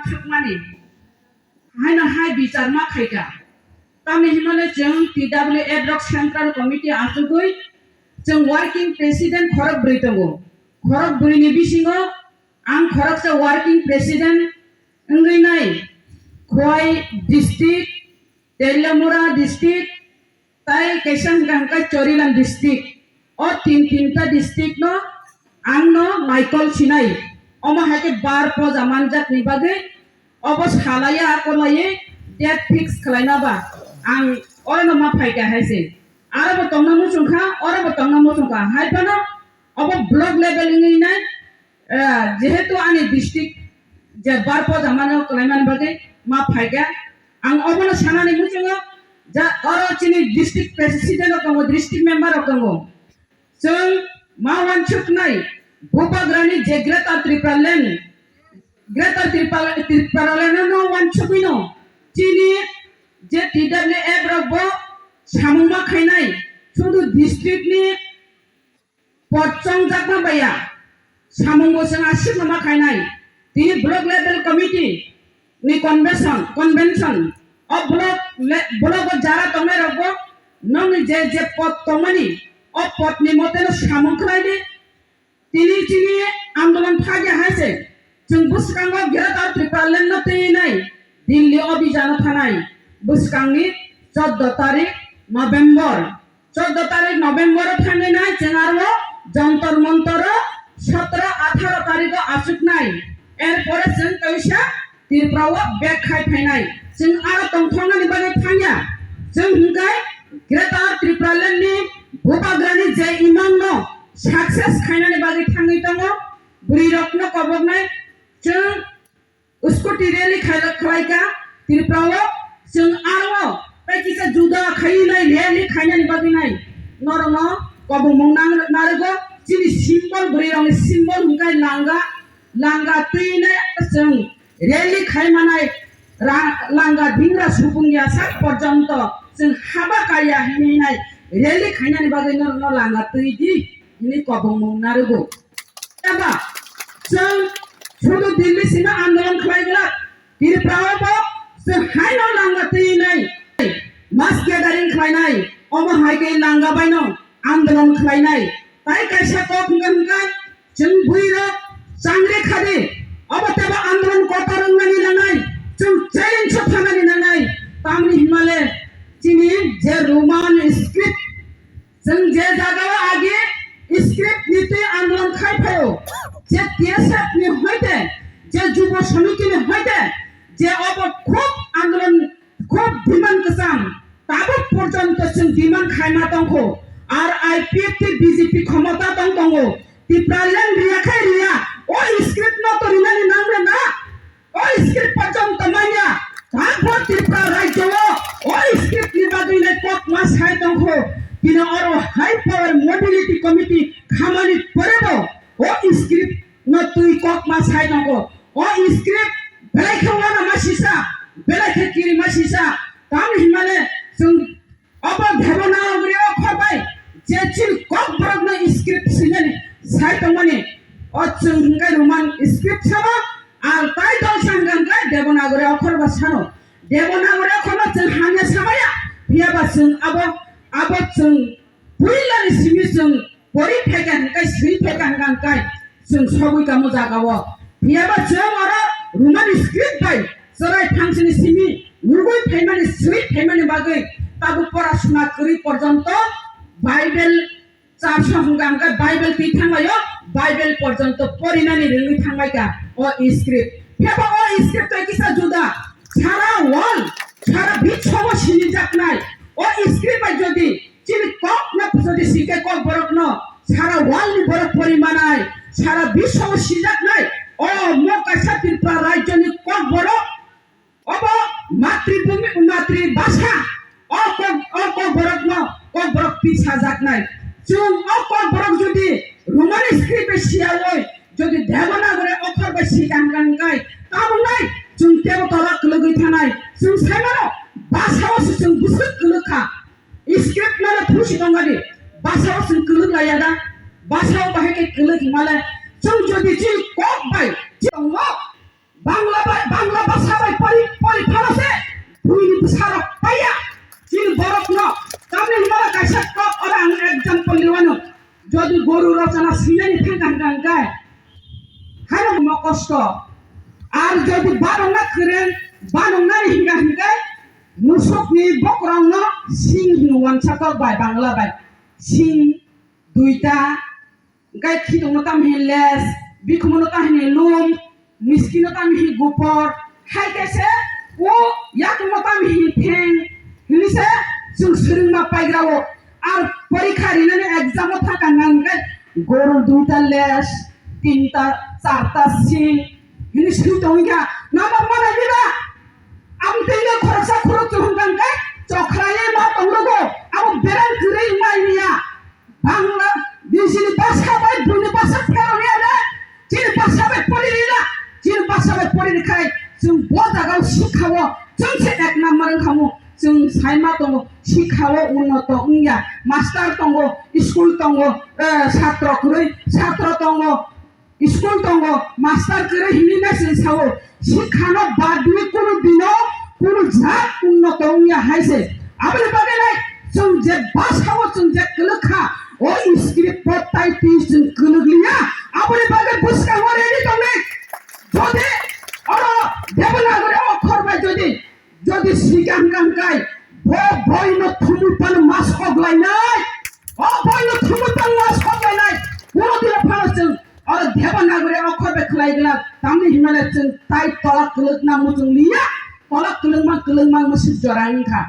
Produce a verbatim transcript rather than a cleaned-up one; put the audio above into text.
Aswkmani haino hai bichar ma khaikha. Tamni hwnmale chwng T W F rok Central Committee achugwi chwng working president khorok bwrwi tongo. Khorok bwrwini bisingo ang khoroksa working president wngwi nai Khowai district, Teliamura district, tai kaisa hwnkha hwnkha Chorilam district. O tin tinta district no ang no Michael sinai. Omo hai khe bar poja manjak ni bagwi obo salaya kolaiwi date fix khlaina ba ang oro no ma phaikha hai se. Aro bo tongna muchungkha, oro bo tongna muchungkha. Hai phano obo block level wngwi nai, eh, jehetu ani district je bar poja mano khlaimani bagwi ma phaikha. Ang obono sanani muchungo, ja oro chini district president rok tongo, district member rok tongo. Chwng ma wansuknai bubagrani je Greater Tripura Land, Greater Tripura, Tripura Land no wansugwino chini je T W F rok bo samung ma khainai, sudu district ni pot chongjakma baiya, samungo chwng aswkno ma khainai. Tini block level committee ni convention, convention o block le-, block o jara tongnai rokbo nokni je je pot tongmani, o pot ni mote no samung khlai di. Tini chini andolon phagya hai se. Chwng bwskango Greater Tripura Land no twi nai Delhi o bijano thanai bwskangni chordo tarik November. Chordo tarik November o thangwi nai chwng aro Jantar Mantar o sotro atharo tarik o achuknai. Erpore chwng kaisa Tripura o back khai phainai. Chwng aro tongthoknani bagwi thangya. Chwng hwnkhe Greater Tripura Land ni bubagrani je imang no success khainani bagwi thangwi tongo. Bwrwi rokno koboknai chwng scooty rally khaila-, khlaika Tripura o, chwng aro tei kisa juda khaiwi nai rally khainani bagwi nai norokno kobongmung nang-, narwgo. Chini symbol, bwrwi rokni symbol hwnkhe langa, langa twi nai chwng rally khai manai ra-, langa dingra supung ya sak porjonto chwng haba kaiya hinwi nai rally khainani bagwi norokno langa twi di hinwi kobongmung narwgo. Eba, chwng sudu Delhi sima andolon khlai glak, Tripura o bo chwng haino langa twi nai, mass gathering khlainai, omo hai khe langa baino andolon khlainai. Tai kaisa kok hwnkha hwnkha, chwng bwrwi rok changri khadi, obo tebo andolon kotor wngnani nangnai, chwng challenge o thanani nangnai, tamni hwnmale chini je Roman script Chwng je jagao agi script ni twi andolon khai phaio, je T S F ni hoite, je Jubo Samiti ni hoite, je obo khub andolon, khub demand kwchang, tabuk porjonto chwng demand khaima tongkho, R I P F T B J P khomota tong tongo, Tipraland riya khai riya, o script no to rinani nang le na. O script porjonto manya, tangbo Tripura rajyo o, o script ni bagwi le kok ma sai tongkho. Bini oro high power mobility committee khamani porebo, o script no twi kok ma sai tongkho. O script belai khe wana ma sisa, belai khe kiri ma sisa. Tamni hwnmale chwng Obo Devanagari okhor bai je chini Kokborok no script sinani sai tongmani, o chwng hwnkhe Roman script sabo, al tai dol sa hwnkhe Devanagari okhor ba sano. Devanagari okhor no chwng hamya samaya, phiyaba chwng abo, abo chwng puilani simi chwng pori phaikha hwnkhe, swi phaikha hwnkhe chwng sogwi tamo jaga o. Phiyaba chwng oro Roman script bai chwrai phangsini simi nugwi phaimani, swi phaimani bagwi tabuk pora suna kwrwi porjonto Bible charso hwnkha hwnkhe Bible twi thanglaio, Bible porjonto porinani rwngwi thangbaikha o script. Phiyaba o script tei kisa juda, sara world, sara biswo o sinijaknai o script bai jodi Chini kok no jodi sikhe Kokborok no sara world ni borok pori manai, sara biswo o sijaknai, o mo kaisa Tripura rajyo ni Kokborok, obo matribhumi, matribhasha, o kok, o Kokborok no Kokborok twi sajaknai. Chwng o Kokborok jodi Roman script bai siyawi, jodi Devanagari okhor bai sikha hwnkha hwnkhe, tabuknai chwng tebo tola kwlwgwi thanai. Chwng saimano basa o se chwng bwswk kwlwkha. Script male phusi tongani, basa o chwng kwlwk laiya da, basa o bahai khe kwlwk himale, chwng jodi chini kok bai, chini tongo, Bangla bai, Bangla Guru rok chana swinani thangkha hwnkha hwnkhe, haino mo kosto. Ar jodi banokna kwrwng, banoknani hwnkha hwnkhe, musukni bokorongno sing hino wansa kok bai Bangla bai. Sing duita, hwnkhe khitokno tamo hino les, bikhumono tamo hino lum, miskino tamo hino gupor, hai khe se o yakungno tamo hino theng, hini se chwng swrwngma paigra o. Ar porikha rinani exam o thangkha hwnkhe guru duita les, tinta, charta sing, hini swi tongkha. Namo manai diba? Ang tengno khoroksa khoroksa hwnkha hwnkhe chokhraiwi ma tonglogo, abo berang kwrwi wngmani ya. Bangla, nini basa bai buini basa pheroni ale, chini basa bai pori rina, chini basa bai pori rikhai, chwng bo jagao sikhao, chwng se ek number wngkhamu, chwng saima tongo, sikhao unnoto wngya, master tongo, school tongo, eh, satro kwrwi, satro tongo, school tongo, master kwrwi hinwi nai chwng sao, sikhano badwi kunu dino, kunu jat unnoto wngya hai se. Aboni bagwi nai chwng je bwskango chwng je kwlwk kha, o script o tai twi chwng kwlwk liya. Aboni bagwi bwskango ready tongnai. Jodi oro Devanagari okhor bai jodi, jodi sikang kang kai, bo boino thumui pan ma sok lainai. O boino thumui pan ma sok lainai. Bono dilo phano chwng oro Devanagari okhor bai khlai glak. Tamni himale chwng tai tolak kwlwk na muchung liya. Tolak kwlwngma kwlwngma musuk jora wngkha.